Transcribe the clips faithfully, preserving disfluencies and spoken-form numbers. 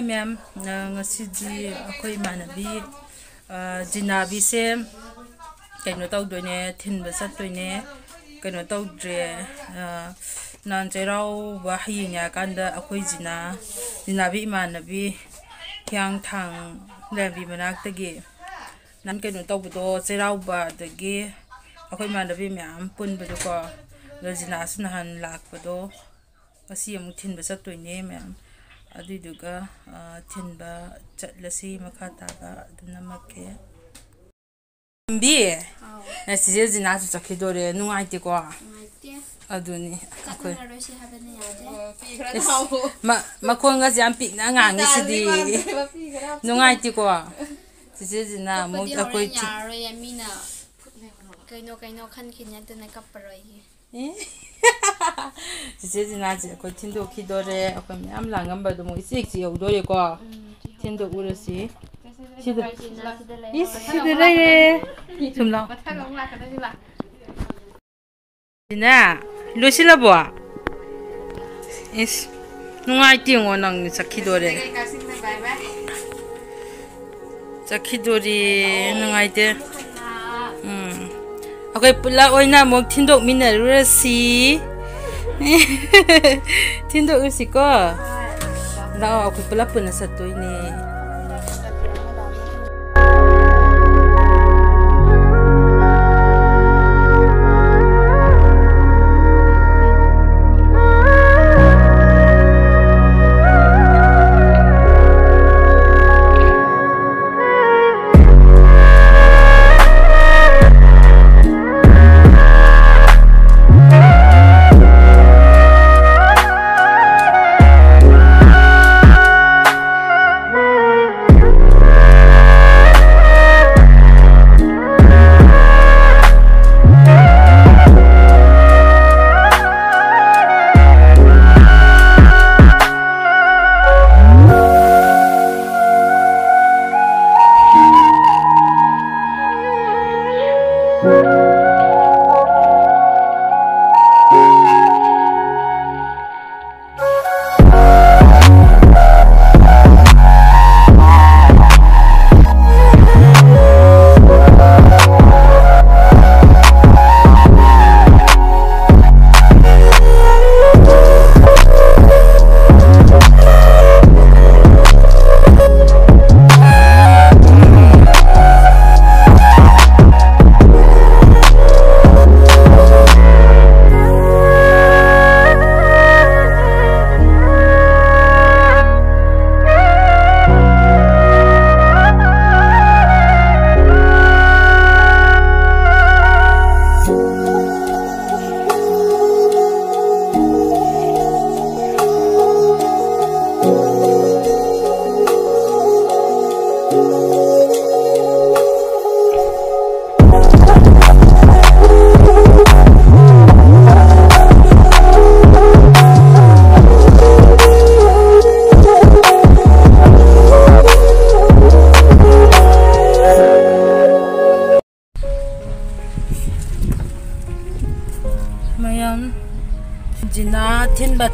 ꯃꯦꯝ, ꯑ, ꯉꯁꯤꯗꯤ ꯑꯩꯈꯣꯏ ꯏꯃꯥꯟꯅꯕꯤ, ꯑ, ꯖꯤꯅꯥꯕꯤꯁꯦ ꯀꯩꯅꯣ ꯇꯧꯗꯣꯏꯅꯦ, ꯊꯤꯟꯕ ꯆꯠꯇꯣꯏꯅꯦ꯫ ꯀꯩꯅꯣ ꯇꯧꯗ꯭ꯔꯦ, ꯑ, ꯅꯍꯥꯟ ꯆꯩꯔꯥꯎꯕ ꯍꯌꯦꯡ ꯌꯥꯀꯥꯟꯗ ꯑꯩꯈꯣꯏ ꯖꯤꯅꯥ, ꯖꯤꯅꯥꯕꯤ ꯏꯃꯥꯟꯅꯕꯤ ꯍꯤꯌꯥꯡꯊꯥꯡ ꯂꯥꯏꯔꯦꯝꯕꯤ ꯃꯅꯥꯛꯇꯒꯤ ꯅꯍꯥꯟ ꯀꯩꯅꯣ ꯇꯧꯕꯗꯣ, ꯆꯩꯔꯥꯎꯕ ꯑꯗꯒꯤ ꯑꯩꯈꯣꯏ ꯏꯃꯥꯟꯅꯕꯤ ꯃꯌꯥꯝ ꯄꯨꯟꯕꯗꯣꯀꯣ, ꯑꯗꯣ ꯖꯤꯅꯥꯁꯨ ꯅꯍꯥꯟ ꯂꯥꯛꯄꯗꯣ, ꯉꯁꯤ ꯑꯃꯨꯛ ꯊꯤꯟꯕ ꯆꯠꯇꯣꯏꯅꯦ ꯃꯌꯥꯝ꯫ ꯑꯗꯨꯏꯗꯨꯒ, ꯑ, ꯊꯤꯟꯕ ꯆꯠꯂꯁꯤ, ꯃꯈꯥ ꯇꯥꯕ ꯑꯗꯨ ꯅꯝꯃꯛꯀꯦ꯫ ꯕꯤ, ꯑꯥꯎ꯫ ꯑꯦ, ꯆꯤꯆꯦ ꯖꯤꯅꯥꯁꯨ ꯆꯠꯈꯤꯗꯣꯔꯦ, ꯅꯨꯡꯉꯥꯏꯇꯦꯀꯣ? ꯅꯨꯡꯉꯥꯏꯇꯦ꯫ ꯑꯗꯨꯅꯤ, ꯑꯩꯈꯣꯏ ꯆꯠꯍꯜꯂꯔꯣꯏꯁꯤ ꯍꯥꯏꯕꯅ ꯌꯥꯗꯦ꯫ ꯏꯁ, ꯃ-, ꯃꯈꯣꯟꯒꯁꯦ ꯌꯥꯝ ꯄꯤꯛꯅ ꯉꯥꯡꯉꯤ ꯁꯤꯗꯤ꯫ ꯅꯨꯡꯉꯥꯏꯇꯦꯀꯣ? ꯆꯤꯆꯦ ꯖꯤꯅꯥ ꯑꯃꯨꯛ ꯑꯩꯈꯣꯏ ꯊꯤ- ꯌꯥꯔꯔꯣꯏꯌꯦ, ꯃꯤꯅ ꯀꯩꯅꯣ ꯀꯩꯅꯣ ꯈꯟꯈꯤꯅꯤ, ꯑꯗꯨꯅ ꯀꯞꯄꯔꯣꯏꯒꯦ꯫ ꯑꯦ? ꯆꯤꯆꯦ ꯖꯤꯅꯥꯁꯦ ꯑꯩꯈꯣꯏ ꯊꯤꯟꯗꯣꯛꯈꯤꯗꯣꯔꯦ꯫ ꯑꯩꯈꯣꯏ ꯃꯌꯥꯝ ꯂꯥꯡꯉꯝꯕꯗꯣ ꯑꯃꯨꯛ ꯏꯆꯤꯛ ꯆꯤꯛꯍꯧꯗꯣꯔꯦꯀꯣ꯫ ꯎꯝ, ꯊꯤꯟꯗꯣꯛꯎꯔꯁꯤ꯫ ꯁꯤꯗ꯫ ꯏꯁ, ꯁꯤꯗ ꯂꯩꯔꯦ꯫ ꯁꯨꯝ ꯂꯥꯎ꯫ ꯃꯊꯪ ꯑꯃꯨꯛ ꯂꯥꯛꯀꯗꯣꯏꯅꯤ, ꯂꯥꯛ꯫ ꯖꯤꯅꯥ, ꯂꯣꯏꯁꯤꯜꯂꯕꯣ? ꯏꯁ, ꯅꯨꯡꯉꯥꯏꯇꯦꯉꯣ, ꯅꯪ ꯆꯠꯈꯤꯗꯣꯔꯦ꯫ ꯆꯠꯈꯤꯗꯣꯔꯤ, ꯅꯨꯡꯉꯥꯏꯇꯦ꯫ ꯎꯝ꯫ ꯑꯩꯈꯣꯏ ꯄꯨꯂꯞ ꯑꯣꯏꯅ ꯑꯃꯨꯛ ꯊꯤꯟꯗꯣꯛꯃꯤꯟꯅꯔꯨꯔꯁꯤ꯫ ꯊꯤꯟꯗꯣꯛꯎꯁꯤꯀꯣ꯫ ꯂꯥꯛꯑꯣ, ꯑꯩꯈꯣꯏ ꯄꯨꯂꯞ ꯄꯨꯟꯅ ꯆꯠꯇꯣꯏꯅꯦ꯫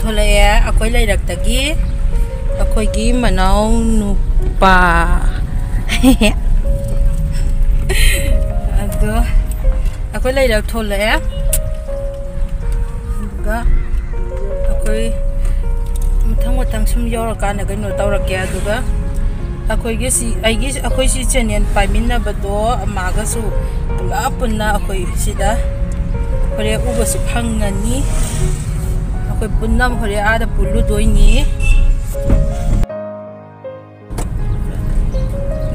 ꯊꯣꯛꯂꯛꯑꯦ ꯑꯩꯈꯣꯏ ꯂꯩꯔꯛꯇꯒꯤ ꯑꯩꯈꯣꯏꯒꯤ ꯃꯅꯥꯎ ꯅꯨꯄꯥ꯫ ꯑꯗꯣ ꯑꯩꯈꯣꯏ ꯂꯩꯔꯛ ꯊꯣꯛꯂꯛꯑꯦ꯫ ꯑꯗꯨꯒ ꯑꯩꯈꯣꯏ ꯃꯊꯪ ꯃꯊꯪ ꯁꯨꯝ ꯌꯧꯔꯀꯥꯟꯗ ꯀꯩꯅꯣ ꯇꯧꯔꯛꯀꯦ꯫ ꯑꯗꯨꯒ ꯑꯩꯈꯣꯏꯒꯤ ꯁꯤ, ꯑꯩꯒꯤ, ꯑꯩꯈꯣꯏ ꯁꯤ ꯆꯦꯅꯦꯜ ꯄꯥꯏꯃꯤꯟꯅꯕꯗꯣ ꯃꯥꯒꯁꯨ ꯄꯨꯂꯞ ꯄꯨꯟꯅ ꯑꯩꯈꯣꯏ ꯁꯤꯗ ꯍꯣꯔꯦꯟ ꯎꯕꯁꯨ ꯐꯪꯉꯅꯤ꯫ ꯑꯩꯈꯣꯏ ꯄꯨꯟꯅ ꯍꯣꯔꯦꯟ ꯑꯥꯗ ꯄꯨꯜꯂꯨꯗꯣꯏꯅꯤ꯫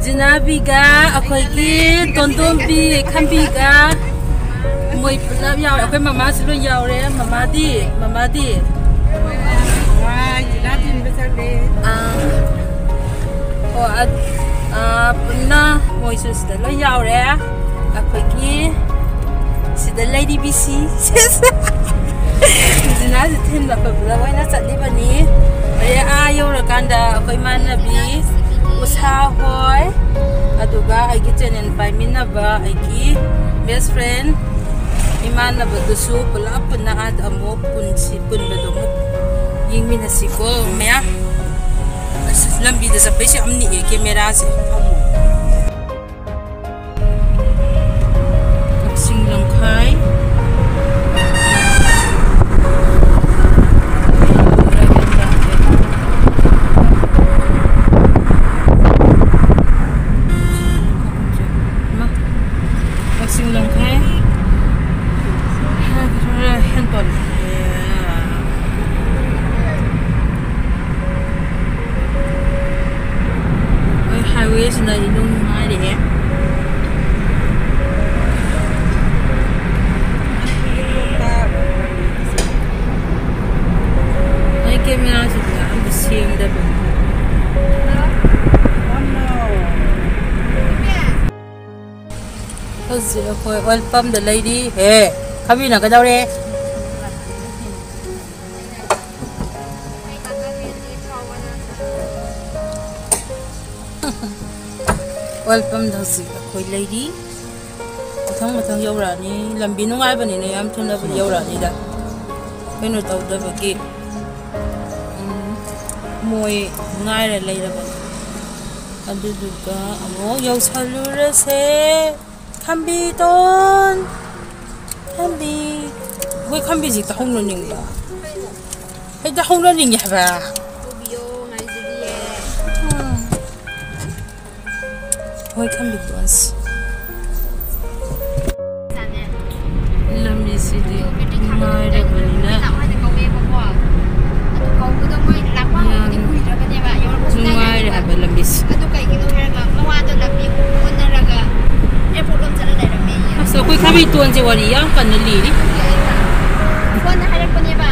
ꯖꯤꯅꯥꯕꯤꯒ ꯑꯩꯈꯣꯏꯒꯤ ꯇꯣꯟꯗꯣꯝꯕꯤ ꯈꯝꯕꯤꯒ ꯃꯣꯏ ꯄꯨꯂꯞ ꯌꯥꯎꯔꯦ꯫ ꯑꯩꯈꯣꯏ ꯃꯃꯥꯁꯨ ꯂꯣꯏ ꯌꯥꯎꯔꯦ꯫ ꯃꯃꯥꯗꯤ, ꯃꯃꯥꯗꯤ? ꯑꯥ꯫ ꯑꯣ, ꯑ-, ꯑ, ꯄꯨꯟꯅ ꯃꯣꯏꯁꯨ ꯁꯤꯗ ꯂꯣꯏ ꯌꯥꯎꯔꯦ꯫ ꯑꯩꯈꯣꯏꯒꯤ ꯁꯤꯗ ꯂꯩꯔꯤꯕꯤꯁꯤ꯫ ꯖꯤꯅꯥꯁꯤ ꯊꯤꯟꯕ ꯈꯣꯠꯄꯗ ꯑꯣꯏꯅ ꯆꯠꯂꯤꯕꯅꯤ꯫ ꯍꯣꯔꯦꯟ ꯑꯥ ꯌꯧꯔꯀꯥꯟꯗ ꯑꯩꯈꯣꯏ ꯏꯃꯥꯟꯅꯕꯤ ꯎꯁꯥ ꯍꯣꯏ, ꯑꯗꯨꯒ ꯑꯩꯒꯤ ꯆꯦꯅꯦꯜ ꯄꯥꯏꯃꯤꯟꯅꯕ ꯑꯩꯒꯤ best friend ꯏꯃꯥꯟꯅꯕꯗꯨꯁꯨ ꯄꯨꯂꯞ ꯄꯨꯟꯅ ꯑꯥꯗ ꯑꯃꯨꯛ ꯄꯨꯟꯁꯤ, ꯄꯨꯟꯕꯗꯣ ꯑꯃꯨꯛ ꯌꯦꯡꯃꯤꯟꯅꯁꯤꯀꯣ ꯃꯌꯥꯝ꯫ ꯑꯁ, ꯂꯝꯕꯤꯗ ꯆꯠꯄꯩꯁꯦ ꯌꯥꯝ ꯅꯤꯛꯑꯦ ꯀꯦꯃꯦꯔꯥꯁꯦ꯫ ꯀꯛꯆꯤꯡ ꯂꯝꯈꯥꯏ꯫ ꯀꯛꯆꯤꯡ ꯂꯝꯈꯥꯏ꯫ ꯈꯔ ꯍꯦꯟꯗꯣꯛꯂꯦ꯫ ꯍꯣꯏ, highway ꯁꯤꯅ ꯏꯅꯨꯡ ꯅꯨꯡꯉꯥꯏꯔꯦꯍꯦ꯫ ꯑꯩ ꯀꯦꯃꯦꯔꯥꯁꯤꯗꯤ ꯑꯝꯇ ꯁꯦꯡꯗꯕꯅꯤ꯫ ꯍꯧꯖꯤꯛ ꯑꯩꯈꯣꯏ oil pumpꯗ ꯂꯩꯔꯤ꯫ ꯍꯦ, ꯈꯕꯤꯅ ꯀꯩꯗꯧꯔꯦ? Oil pumpꯗ ꯍꯧꯖꯤꯛ ꯑꯩꯈꯣꯏ ꯂꯩꯔꯤ꯫ ꯃꯊꯪ ꯃꯊꯪ ꯌꯧꯔꯛꯑꯅꯤ꯫ ꯂꯝꯕꯤ ꯅꯨꯡꯉꯥꯏꯕꯅꯤꯅ ꯌꯥꯝ ꯊꯨꯅꯕꯨꯗꯤ ꯌꯧꯔꯛꯑꯅꯤꯗ꯫ ꯀꯩꯅꯣ ꯇꯧꯗꯕꯒꯤ꯫ ꯃꯣꯏ ꯉꯥꯏꯔ ꯂꯩꯔꯕꯅꯤ꯫ ꯑꯗꯨꯗꯨꯒ ꯑꯃꯨꯛ ꯌꯧꯁꯜꯂꯨꯔꯁꯦ꯫ ꯈꯝꯕꯤꯇꯣꯟ! ꯈꯝꯕꯤ! ꯑꯩꯈꯣꯏ ꯈꯝꯕꯤꯁꯦ ꯍꯦꯛꯇ ꯍꯧꯅꯅꯤꯡꯕ꯫ ꯍꯦꯛꯇ ꯍꯧꯅꯅꯤꯡꯉꯦ ꯍꯥꯏꯕ꯫ ꯎꯝ꯫ ꯍꯣꯏ, ꯈꯝꯕꯤꯇꯣꯟꯁꯤ꯫ ꯂꯝꯕꯤꯁꯤꯗꯤ ꯅꯨꯡꯉꯥꯏꯔꯕꯅꯤꯅ꯫ ꯌꯥꯝ ꯅꯨꯡꯉꯥꯏꯔꯦ ꯍꯥꯏꯕ ꯂꯝꯕꯤꯁꯤ꯫ ꯑꯗꯨ ꯀꯩꯒꯤꯅꯣ ꯍꯥꯏꯔꯒ ꯃꯋꯥꯗꯣ ꯂꯝꯕꯤ ꯑꯣꯟꯅꯔꯒ ꯑꯦꯌꯔꯄꯣꯔꯠ ꯂꯣꯝ ꯆꯠꯂ ꯂꯩꯔꯝꯃꯦꯌꯦ꯫ ꯑꯁ, ꯑꯩꯈꯣꯏ ꯈꯝꯕꯤꯇꯣꯟꯁꯦ ꯋꯥꯔꯤ ꯌꯥꯝ ꯀꯟꯅ ꯂꯤꯔꯤ꯫ ꯐꯣꯟꯗ ꯍꯥꯏꯔꯛꯄꯅꯦꯕ꯫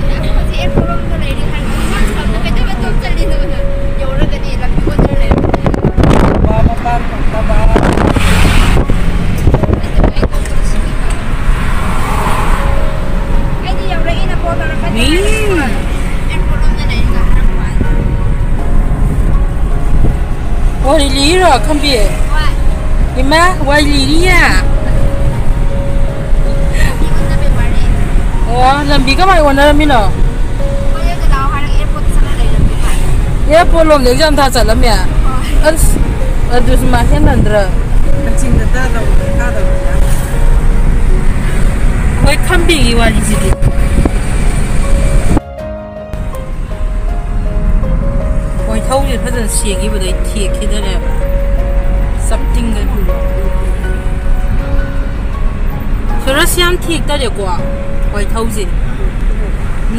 ꯑꯩꯈꯣꯏ ꯍꯧꯖꯤꯛ ꯑꯦꯌꯔꯄꯣꯔꯠ ꯂꯣꯝꯗ ꯂꯩꯔꯤ ꯍꯥꯏꯔꯒ, "ꯃꯥ ꯁꯣꯝꯗ ꯀꯩꯗꯧꯕ ꯇꯣꯝ ꯆꯠꯂꯤꯅꯣꯅ?" ꯌꯧꯔꯒꯗꯤ ꯂꯝꯕꯤ ꯑꯣꯟꯅꯔ ꯂꯩꯔꯝꯃꯦ꯫ ꯋꯥ ꯃꯄꯥꯟ ꯊꯣꯛꯇꯕ꯫ ꯑꯩꯗꯤ ꯌꯧꯔꯛꯑꯦꯅ ꯀꯣꯜ ꯇꯧꯔꯛꯀꯅꯤ ꯃꯤ꯫ ꯍꯥꯏꯔꯛꯄ꯫ ꯑꯦꯌꯔꯄꯣꯔꯠ ꯂꯣꯝꯗ ꯂꯩꯔꯤꯒ ꯍꯥꯏꯔꯛꯄ ꯋꯥꯅꯤ꯫ ꯋꯥꯔꯤ ꯂꯤꯔꯣ, ꯈꯝꯕꯤ? ꯍꯣꯏ꯫ ꯏꯃꯥ, ꯋꯥꯔꯤ ꯂꯤꯔꯤꯌꯦ? ꯂꯝꯕꯤ ꯑꯣꯟꯅꯕꯩ ꯋꯥꯔꯤ꯫ ꯑꯣ, ꯂꯝꯕꯤ ꯀꯃꯥꯏ ꯑꯣꯟꯅꯔꯝꯃꯤꯅꯣ? ꯀꯣꯂꯦꯖꯇ ꯂꯥꯛꯑꯣ ꯍꯥꯏꯔꯒ ꯑꯦꯌꯔꯄꯣꯔꯠꯇ ꯆꯠꯂ ꯂꯩꯔꯝꯃꯦ ꯃꯥ꯫ ꯑꯦꯌꯔꯄꯣꯔꯠ ꯂꯣꯝꯗ ꯑꯦꯛꯖꯥꯝ ꯊꯥ ꯆꯠꯂꯝꯃꯦ? ꯍꯣꯏ꯫ ꯑꯁ, ꯑꯗꯨꯁꯨ ꯃꯥ ꯍꯦꯟꯃꯟꯗ꯭ꯔꯥ? ꯀꯛꯆꯤꯡꯗ ꯇꯥꯗꯕ, ꯇꯥꯗꯕꯅꯤꯅ꯫ ꯍꯣꯏ, ꯈꯝꯕꯤꯒꯤ ꯋꯥꯔꯤꯁꯤꯗꯤ꯫ ꯋꯥꯏꯊꯧꯁꯦ ꯐꯖꯅ ꯁꯦꯡꯈꯤꯕꯗꯩ ꯊꯦꯛꯈꯤꯗꯔꯦꯕ꯫ ꯆꯞꯇꯤꯡꯒ꯫ ꯁꯨꯔꯁ ꯌꯥꯝ ꯊꯦꯛꯇꯔꯦꯀꯣ ꯋꯥꯏꯊꯧꯁꯦ꯫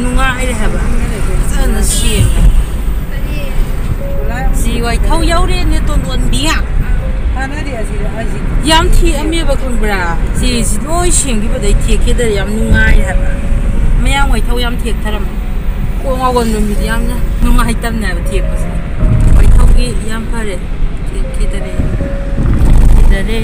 ꯅꯨꯡꯉꯥꯏꯔꯦ ꯍꯥꯏꯕ꯫ ꯐꯖꯅ ꯁꯦꯡꯉꯦ꯫ ꯁꯤ ꯋꯥꯏꯊꯧ ꯌꯧꯔꯦꯅꯦ, ꯇꯣꯟꯗꯣꯟꯕꯤ꯫ ꯍꯥꯟꯅꯗꯤ ꯑꯁꯤꯗ, ꯑꯁꯤ ꯌꯥꯝ ꯊꯦꯛꯑꯝꯃꯦꯕ, ꯈꯪꯕ꯭ꯔꯥ? ꯁꯤꯁꯤ ꯂꯣꯏ ꯁꯦꯡꯈꯤꯕꯗꯩ ꯊꯦꯛꯈꯤꯗꯔꯦ꯫ ꯌꯥꯝ ꯅꯨꯡꯉꯥꯏ ꯍꯥꯏꯕ꯫ ꯃꯌꯥꯡ ꯋꯥꯏꯊꯧ ꯌꯥꯝ ꯊꯦꯛꯊꯔꯝꯃꯦ꯫ ꯀꯣꯛ ꯉꯥꯎꯒꯟꯕ ꯃꯤꯗꯤ ꯌꯥꯝꯅ ꯅꯨꯡꯉꯥꯏꯇꯕꯅꯦ ꯍꯥꯏꯕ ꯊꯦꯛꯄꯁꯦ꯫ ꯋꯥꯏꯊꯧꯒꯤ ꯌꯥꯝ ꯐꯔꯦ꯫ ꯊꯦꯛꯈꯤꯗꯔꯦ꯫ ꯊꯦꯛꯈꯤꯗꯔꯦ꯫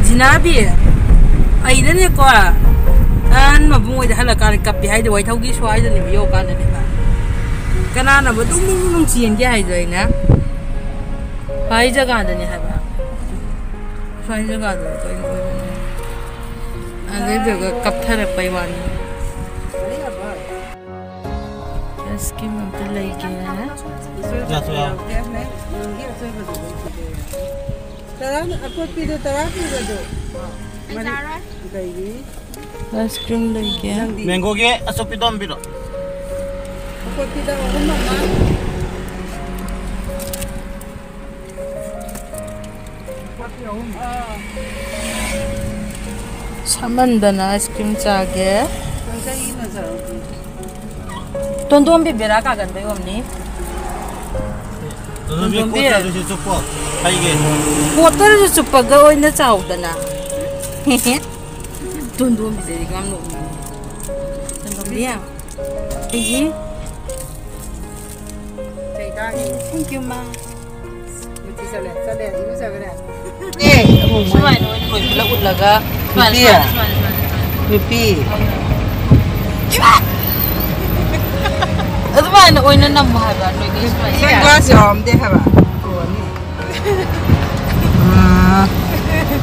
ꯖꯤꯅꯥꯕꯤ, ꯑꯩꯅꯅꯦꯀꯣ, ꯅꯍꯥꯟ ꯃꯕꯨꯡ ꯍꯣꯏꯗ ꯍꯜꯂꯛꯀꯥꯟꯗ ꯀꯞꯄꯤ ꯍꯥꯏꯗꯣ ꯋꯥꯏꯊꯧꯒꯤ ꯁ꯭ꯋꯥꯏꯗꯅꯦꯕ, ꯌꯧꯔꯀꯥꯟꯗꯅꯦꯕ꯫ ꯀꯅꯥꯅꯕꯨ ꯗꯨꯡ ꯗꯨꯡ ꯗꯨꯡ ꯆꯦꯟꯒꯦ ꯍꯥꯏꯗꯣ ꯑꯩꯅ? ꯁ꯭ꯋꯥꯏ ꯖꯒꯥꯗꯅꯦ ꯍꯥꯏꯕ꯫ ꯁ꯭ꯋꯥꯏ ꯖꯒꯥꯗꯨ ꯀꯩꯅꯣ ꯑꯣꯏꯕꯅꯦ꯫ ꯑꯗꯨꯗꯨꯒ ꯀꯞꯊꯔꯛꯄꯩ ꯋꯥꯅꯤ꯫ ꯑꯥꯏꯁ ꯀ꯭ꯔꯤꯝ ꯑꯝꯇ ꯂꯩꯒꯦ꯫ ꯇꯔꯥ, ꯑꯀꯣꯠꯄꯤꯗꯣ ꯇꯔꯥ ꯄꯤꯕꯗꯣ꯫ ꯃꯔꯤ ꯂꯩꯔꯤ꯫ ꯑꯥꯏꯁ ꯀ꯭ꯔꯤꯝ ꯂꯩꯒꯦ꯫ ꯅꯪꯗꯤ? ꯃꯦꯡꯒꯣꯒꯤ ꯑꯆꯣꯠꯄꯤꯗꯣ ꯑꯃ ꯄꯤꯔꯛꯑꯣ꯫ ꯑꯀꯣꯠꯄꯤꯗ ꯑꯍꯨꯝ ꯑꯃ꯫ ꯁꯥꯃꯟꯗꯅ ꯑꯥꯏꯁ ꯀ꯭ꯔꯤꯝ ꯆꯥꯒꯦ꯫ ꯇꯣꯟꯗꯣꯝꯕꯤ ꯕꯦꯔꯥ ꯀꯥꯒꯟꯕꯩ ꯑꯣꯏꯔꯝꯅꯤ꯫ ꯇꯣꯟꯗꯣꯝꯕꯤ ꯇꯣꯟꯗꯣꯝꯕꯤ꯫ ꯀꯣꯠꯇꯔꯁꯨ ꯆꯨꯞꯄꯣ꯫ ꯀꯩꯒꯤ? ꯀꯣꯠꯇꯔꯁꯨ ꯆꯨꯞꯄꯒ ꯑꯣꯏꯅ ꯆꯥꯎꯗꯅ꯫ ꯇꯣꯟꯗꯣꯝꯕꯤꯁꯦ ꯑꯩ ꯌꯥꯝ ꯅꯣꯛꯅꯤꯡꯉꯦ꯫ ꯇꯣꯟꯗꯣꯝꯕꯤ꯫ ꯑꯩꯒꯤ꯫ ꯀꯩ ꯇꯥꯡꯉꯤ? Thank you, ma꯫ ꯅꯨꯄꯤ ꯆꯠꯂꯦ, ꯆꯠꯂꯦ, ꯏꯔꯨꯖꯈ꯭ꯔꯦ꯫ ꯑꯦ, ꯑꯃꯨꯛ ꯃꯣꯏ ꯁꯨꯃꯥꯏꯅ ꯑꯣꯏꯅ ꯂꯣꯏ ꯄꯨꯂꯞ ꯎꯠꯂꯒ ꯁꯨꯃꯥꯏꯅ, ꯅꯨꯄꯤ꯫ ꯁꯨꯃꯥꯏꯅ, ꯁꯨꯃꯥꯏꯅ, ꯁꯨꯃꯥꯏꯅ, ꯁꯨꯃꯥꯏꯅ꯫ ꯅꯨꯄꯤ꯫ ꯑꯗꯨꯃꯥꯏꯅ ꯑꯣꯏꯅ ꯅꯝꯃꯣ ꯍꯥꯏꯕ, ꯅꯣꯏꯒꯤ ꯁꯨꯃꯥꯏꯅ꯫ Sunglass ꯌꯥꯎꯔꯝꯗꯦ ꯍꯥꯏꯕ꯫ ꯑꯥ,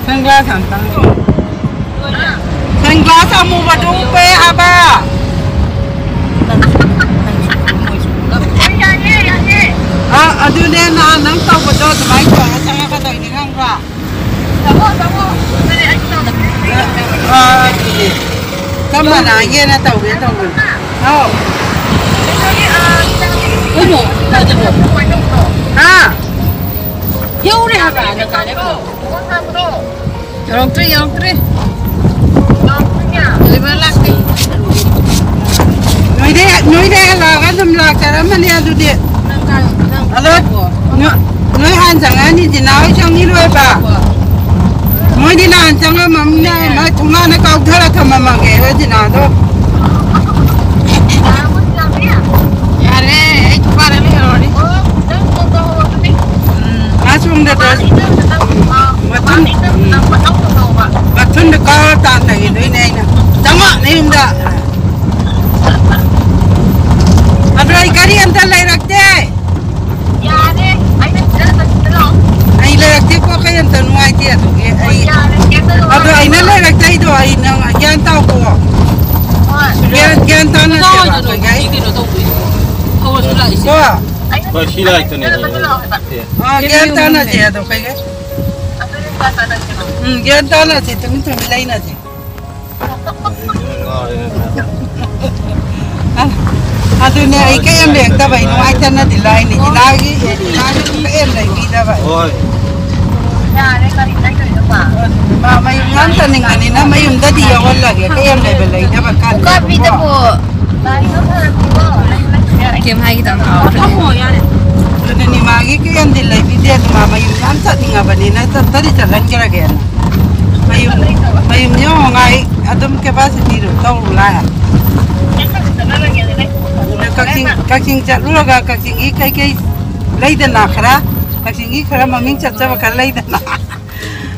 sunglass ꯑꯝꯇꯪ꯫ Sunglass ꯑꯃꯨꯕꯗꯨ ꯎꯞꯄꯦ ꯍꯥꯏꯕ꯫ ꯑꯥ, ꯑꯗꯨꯅꯦ ꯅꯍꯥꯟ ꯅꯪ ꯇꯧꯕꯗꯣ ꯑꯗꯨꯃꯥꯏꯅ ꯇꯧꯔꯒ ꯆꯪꯉꯛꯀꯗꯣꯏꯅꯤ ꯈꯪꯕ꯭ꯔꯥ? ꯑꯥ, ꯑꯗꯨꯅꯦ꯫ ꯆꯞ ꯃꯥꯟꯅꯒꯦꯅ ꯇꯧꯒꯦ ꯇꯧꯕꯅꯤ꯫ ꯍꯥꯎ꯫ ꯀꯩꯅꯣ, ꯀꯩꯅꯣ꯫ ꯍꯥ? ꯌꯧꯔꯦ ꯍꯥꯏꯕ, ꯅꯪ ꯀꯥꯏ ꯂꯩꯕꯅꯣ? ꯌꯧꯔꯛꯇ꯭ꯔꯤ, ꯌꯧꯔꯛꯇ꯭ꯔꯤ꯫ Deliver ꯂꯥꯛꯇꯦ꯫ ꯅꯣꯏꯗ, ꯅꯣꯏꯗ ꯍꯜꯂꯛꯑꯒ ꯑꯗꯨꯝ ꯂꯥꯛꯆꯔꯝꯃꯅꯤ ꯑꯗꯨꯗꯤ꯫ ꯅꯪ ꯀꯥꯏ, ꯅꯪ ꯑꯗꯣ, ꯀꯥꯏ ꯂꯩꯕꯣ? ꯅꯣ-, ꯅꯣꯏ ꯍꯥꯟꯅ ꯆꯪꯉꯛꯑꯅꯤ, ꯖꯤꯅꯥ ꯍꯣꯏ ꯆꯪꯉꯤꯔꯣꯏꯕ꯫ ꯃꯣꯏꯗꯤ ꯅꯍꯥꯟ ꯆꯪꯉꯝꯃꯝꯅꯦ, ꯃꯣꯏ ꯊꯣꯡꯅꯥꯎꯅ ꯀꯥꯎꯊꯔ ꯊꯝꯃꯝꯃꯒꯦ, ꯍꯣꯏ ꯖꯤꯅꯥꯗꯣ꯫ ꯌꯥꯔꯦ, ꯑꯩ ꯊꯣꯡꯒꯥꯟꯗ ꯂꯩꯍꯧꯔꯅꯤ꯫ ꯎꯝ, ꯃꯥ ꯁꯣꯝꯗ ꯃꯊꯨꯟ, ꯎꯝ, ꯃꯊꯨꯟꯗ ꯀꯥꯎꯔ ꯇꯥꯟꯊꯈꯤꯗꯣꯏꯅꯦ ꯑꯩꯅ꯫ ꯆꯪꯉꯣ, ꯅꯌꯨꯝꯗ꯫ ꯑꯗꯣ ꯑꯩ ꯒꯥꯔꯤ ꯑꯝꯇ ꯂꯩꯔꯛꯇꯦ꯫ ꯌꯥꯔꯦ, ꯑꯩꯅ ꯁꯤꯗ ꯆꯠꯁꯤꯗ ꯂꯥꯛꯑꯣ꯫ ꯑꯩ ꯂꯩꯔꯛꯇꯦꯀꯣ, ꯀꯩ ꯑꯝꯇ ꯅꯨꯡꯉꯥꯏꯇꯦ ꯑꯗꯨꯒꯤ ꯑꯩ꯫ ꯌꯥꯔꯦ, ꯀꯩꯝꯇ ꯑꯗꯣ ꯅꯨꯡꯉꯥꯏꯇꯦ꯫ ꯑꯩꯅ ꯂꯩꯔꯛꯇꯩꯗꯣ ꯑꯩ ꯅꯪ ꯒ꯭ꯌꯥꯟ ꯇꯥꯎꯀꯣ꯫ ꯒ꯭ꯌꯥꯟ ꯒ꯭ꯌꯥꯟ ꯇꯥꯅꯁꯦꯕ ꯑꯩꯈꯣꯏꯒꯩ꯫ ꯀꯩꯅꯣ ꯇꯧꯗꯣꯏꯁꯤꯕꯣ? ꯍꯧꯔꯁꯨ ꯂꯥꯛꯏꯁꯦ꯫ ꯀꯣ꯫ ꯍꯣꯏ, ꯁꯤ ꯂꯥꯛꯇꯅꯦ꯫ ꯑꯥ, ꯒ꯭ꯌꯥꯟ ꯇꯥꯅꯁꯦ ꯑꯗꯣ ꯑꯩꯈꯣꯏꯒꯩ꯫ ꯎꯝ, ꯒ꯭ꯌꯥꯟ ꯇꯥꯅꯁꯦ, ꯇꯨꯃꯤꯟ ꯇꯨꯃꯤꯟ ꯂꯩꯅꯁꯦ꯫ ꯑꯗꯨꯅꯦ ꯑꯩ ꯀꯩꯝ ꯂꯩꯔꯛꯇꯕꯩ ꯅꯨꯡꯉꯥꯏꯇꯅꯗꯤ ꯂꯥꯛꯏꯅꯦ꯫ ꯏꯅꯥꯒꯤ, ꯏꯅꯥꯒꯤ ꯀꯩꯝ ꯂꯩꯕꯤꯗꯕ꯫ ꯍꯣꯏ꯫ ꯃꯥ ꯃꯌꯨꯝ ꯌꯥꯝ ꯆꯠꯅꯤꯡꯕꯅꯤꯅ ꯃꯌꯨꯝꯗꯗꯤ ꯌꯧꯍꯜꯂꯒꯦ꯫ ꯀꯩꯝ ꯂꯩꯕ ꯂꯩꯇꯕ ꯀꯥꯟꯗ꯫ ꯀꯥꯞꯄꯤꯗꯀꯣ꯫ ꯀꯩꯝ ꯍꯥꯏꯈꯤꯗꯕ ꯀꯥꯎꯈ꯭ꯔꯦ꯫ ꯑꯗꯨꯅꯤ ꯃꯥꯒꯤ ꯀꯩꯝꯗꯤ ꯂꯩꯕꯤꯗꯦ꯫ ꯑꯗꯨ ꯃꯥ ꯃꯌꯨꯝ ꯌꯥꯝ ꯆꯠꯅꯤꯡꯉꯕꯅꯤꯅ ꯆꯠꯇꯗꯤ ꯆꯠꯍꯟꯈ꯭ꯔꯒꯦꯅ꯫ ꯃꯌꯨꯝ, ꯃꯌꯨꯝ ꯌꯧꯉꯥꯏ ꯑꯗꯨꯝ capacity ꯗꯨ ꯇꯧꯔꯨ ꯂꯥꯛꯑꯦ꯫ ꯑꯗ ꯀꯛꯆꯤꯡ, ꯀꯛꯆꯤꯡ ꯆꯠꯂꯨꯔꯒ ꯀꯛꯆꯤꯡꯒꯤ ꯀꯩꯀꯩ ꯂꯩꯗꯅ ꯈꯔ, ꯀꯛꯆꯤꯡꯒꯤ ꯈꯔ ꯃꯃꯤꯡ ꯆꯠꯆꯕ ꯈꯔ ꯂꯩꯗꯅ꯫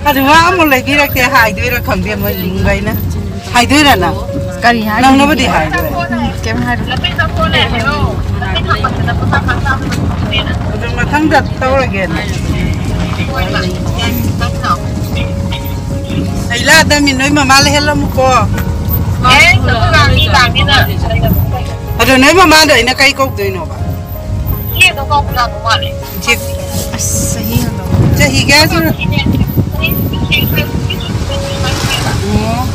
ꯑꯗꯨ ꯋꯥ ꯑꯃꯨꯛ ꯂꯩꯕꯤꯔꯛꯇꯦ ꯍꯥꯏꯗꯣꯏꯔꯥ ꯈꯪꯗꯦ ꯃꯣꯏ ꯏꯃꯨꯡꯈꯩꯅ꯫ ꯍꯥꯏꯗꯣꯏꯔꯥ ꯅꯪ? ꯀꯔꯤ ꯍꯥꯏꯗꯣꯏꯅꯣ? ꯅꯪꯅꯕꯨꯗꯤ ꯍꯥꯏꯔꯣꯏ꯫ ꯎꯝ, ꯀꯩꯝ ꯍꯥꯏꯔꯣꯏ꯫ ꯑꯗꯨ ꯃꯊꯪꯗ ꯇꯧꯔꯒꯦꯅ꯫ ꯑꯩ ꯂꯥꯛꯑꯗꯃꯤ ꯅꯣꯏ ꯃꯃꯥ ꯂꯩꯍꯜꯂꯝꯃꯨꯀꯣ꯫ ꯑꯗꯣ ꯅꯣꯏ ꯃꯃꯥꯗꯣ ꯑꯩꯅ ꯀꯩ ꯀꯧꯗꯣꯏꯅꯣꯕ? ꯏꯆꯦ, ꯑꯁ, ꯆꯍꯤ ꯍꯜꯂꯕ꯫ ꯆꯍꯤ ꯀꯌꯥ ꯁꯨꯔꯦ? ꯑꯣ꯫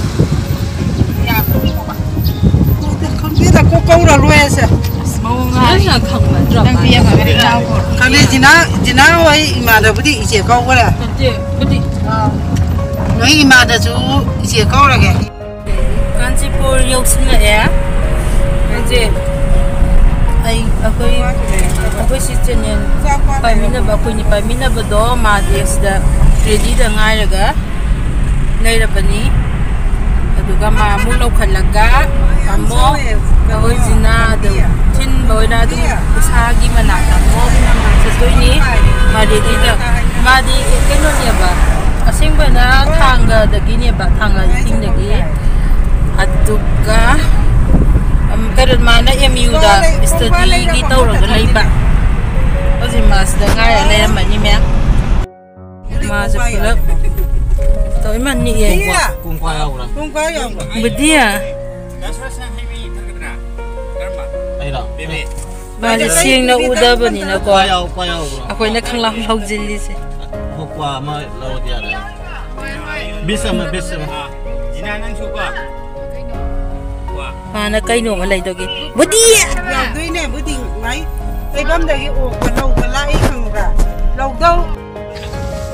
ꯈꯪꯗꯦꯗ, ꯀꯣꯛ ꯀꯧꯔ ꯂꯣꯏꯔꯦꯁꯦ꯫ ꯑꯁ, ꯃꯑꯣꯡ ꯉꯥꯏ꯫ ꯅꯪꯅ ꯈꯪꯕ ꯅꯠꯇ꯭ꯔꯣ? ꯅꯪ ꯄꯤꯌꯥꯒ ꯀꯔꯤ ꯉꯥꯡꯈꯣ? ꯈꯪꯗꯦ, ꯖꯤꯅꯥ, ꯖꯤꯅꯥ ꯍꯣꯏ ꯏꯃꯥꯗꯕꯨꯗꯤ ꯏꯆꯦ ꯀꯧꯈ꯭ꯔꯦ꯫ ꯅꯠꯇꯦ, ꯕꯨꯗꯤ꯫ ꯅꯣꯏ ꯏꯃꯥꯗꯁꯨ ꯏꯆꯦ ꯀꯧꯔꯒꯦ꯫ ꯀꯥꯟꯆꯤꯄꯨꯔ ꯌꯧꯁꯤꯜꯂꯛꯑꯦ꯫ ꯍꯧꯖꯤꯛ ꯑꯩ, ꯑꯩꯈꯣꯏ, ꯑꯩꯈꯣꯏ ꯁꯤ ꯆꯦꯅꯦꯜ ꯄꯥꯏꯃꯤꯟꯅꯕ, ꯑꯩꯈꯣꯏꯅꯤ ꯄꯥꯏꯃꯤꯟꯅꯕꯗꯣ ꯃꯥꯗꯤ ꯑꯁꯤꯗ ꯔꯦꯗꯤꯗ ꯉꯥꯏꯔꯒ ꯂꯩꯔꯕꯅꯤ꯫ ꯑꯗꯨꯒ ꯃꯥ ꯑꯃꯨꯛ ꯂꯧꯈꯠꯂꯒ ꯑꯃꯨꯛ ꯑꯩꯈꯣꯏ ꯖꯤꯅꯥꯗ ꯊꯤꯟꯕ ꯑꯣꯏꯅ ꯑꯗꯨꯝ ꯏꯁꯥꯒꯤ ꯃꯅꯥꯛꯇ ꯑꯃꯨꯛ ꯆꯠꯇꯣꯏꯅꯤ꯫ ꯃꯥ ꯔꯦꯗꯤꯗ, ꯃꯥꯗꯤ ꯀꯩꯅꯣꯅꯦꯕ, ꯑꯁꯦꯡꯕꯅ ꯊꯥꯡꯒꯗꯒꯤꯅꯦꯕ, ꯊꯥꯡꯒ ꯏꯁꯤꯡꯗꯒꯤ꯫ ꯑꯗꯨꯒ, ꯎꯝ, ꯀꯩꯅꯣ, ꯃꯥꯅ ꯑꯦꯝ ꯌꯨꯗ ꯁ꯭ꯇꯗꯤꯒꯤ ꯇꯧꯔꯒ ꯂꯩꯕ꯫ ꯍꯧꯖꯤꯛ ꯃꯥ ꯁꯤꯗ ꯉꯥꯏꯔ ꯂꯩꯔꯝꯃꯅꯤ, ꯃꯌꯥꯝ꯫ ꯃꯥꯁꯦ ꯄꯨꯂꯞ ꯇꯧ ꯏꯃꯥ ꯅꯤꯛꯑꯦ꯫ ꯀꯨꯡꯀ꯭ꯋꯥ ꯌꯥꯎꯕ꯭ꯔꯥ? ꯀꯨꯡꯀ꯭ꯋꯥ ꯌꯥꯎꯕ꯭ꯔꯥ? ꯕꯨꯗꯤꯌꯥ꯫ ꯗꯥ ꯁꯨꯔꯖ, ꯅꯪ ꯍꯩ ꯃꯍꯤ ꯊꯛꯀꯗ꯭ꯔꯥ? ꯑꯩꯔꯣ? ꯕꯦꯕꯤ꯫ ꯃꯥꯁꯦ ꯁꯦꯡꯅ ꯎꯗꯕꯅꯤꯅꯀꯣ꯫ ꯀ꯭ꯋꯥ ꯌꯥꯎ-, ꯀ꯭ꯋꯥ ꯌꯥꯎꯕ꯭ꯔꯣ? ꯑꯩꯈꯣꯏꯅ ꯈꯪꯂꯥꯎ ꯂꯥꯎꯁꯤꯜꯂꯤꯁꯦ꯫ ꯍꯣ, ꯀ꯭ꯋꯥ ꯑꯃ ꯂꯧꯔꯗꯤ ꯌꯥꯔꯦ꯫ ꯕꯤꯁ ꯑꯃ, ꯕꯤꯁ ꯑꯃ꯫ ꯑꯥ, ꯖꯤꯅꯥ, ꯅꯪꯁꯨ ꯀꯣ? ꯀ꯭ꯋꯥ꯫ ꯃꯥꯅ ꯀꯩꯅꯣꯝꯃ ꯂꯩꯗꯧꯒꯤ꯫ ꯕꯨꯗꯤ! ꯌꯥꯎꯗꯣꯏꯅꯦ, ꯕꯨꯗꯤ ꯉꯥꯏ꯫ ꯂꯩꯐꯝꯗꯒꯤ ꯑꯣꯛꯄ ꯂꯧꯕ ꯂꯥꯛꯏ ꯈꯪꯕ꯭ꯔꯥ? ꯂꯧꯗꯧ꯫